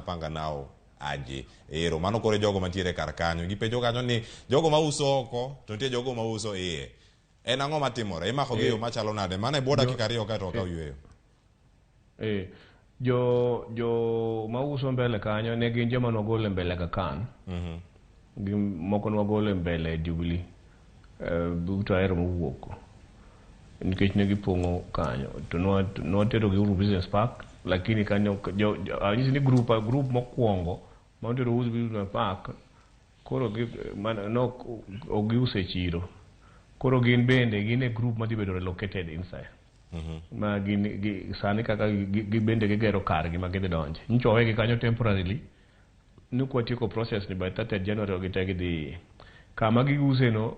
Tunapanga nao aje. Ero mano koro jogo mantiere kar kanyo. Gipenjo kanyo ni jogo mauso oko to nitie jogo mauso iye. En ang'o matimore? Imako gi e yo machalo nade? Mano e bwo dakika 2 kaeto wakaw yueyo. Jo mauso mbele kanyo ne gin joma nogol e mbele ka kan. Gi moko nwagolo e mbele Jubilee. But ahero mowuok. Nikech ne gipong'o kanyo. To nwatero gi Uhuru Business Park, lakini kanyo anyisi ni group mokwongo manotero Uhuru Business Park koro gi man, no ok giuso e chiro. Koro gin bende gin e group madhi bedo relocated inside. Ma gin gi, sani kaka gi bende gigero kargi ma gidhi donje. Nyocha wawegi kanyo temporarily. Nuk watieko process ni by 30 January gite gidhi kama giuse no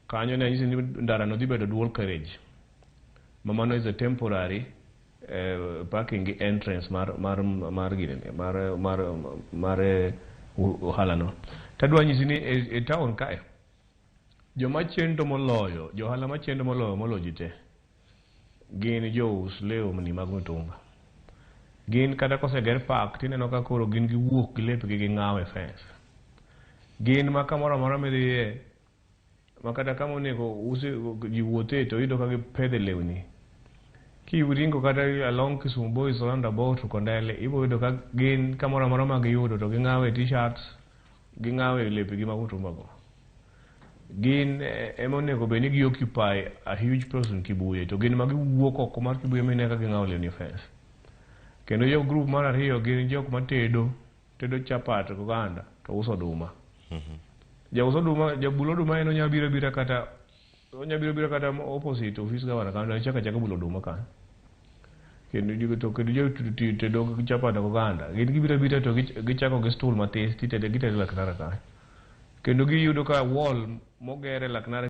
kanyo ne anyisi ni ndara no dhi bedo dual carriage. Ma mano is a temporary parking gi entrance mar ginene mar ohala no. Tadwa nyisi ni e town kae joma chendo moloyo johala machendo moloyo ji te gin jous lewni mag mitumba. Gin kata koseger park tineno ka koro gin giwuok gi lepgi ging'awo e fence. Gin ma kamoro amora midhiye ma kata kama onego use ji wuothe to iyudo ka gipedhe lewni. Kiringo kata along Kisumu Boys roundabout Kondele ibo yudo ka gin kamoro amora ma giyudo to ging'awe t-shirts, ging'awe lepgi mag mitumba go. Gin ema onego bed ni gi occupy a huge person Kibuye to gin ma giwuok oko mar Kibuye mineno ka ging'awo lewni e fence. Kendo jo group mar ariyo gin jok matedo tedo chapat gi oganda to uso oduma. Jaus oduma, jabul oduma en onya biro abira kata onya biro abira kata opposite office governor kanyo chako achaka bulo oduma kanyo. Kendo to kendo jo tedo chapat gi oganda gin gibiro abira to gichako gi stool matis titedo gitedo lak nara kanyo. Kendo giyudo ka wall moger e lak nara.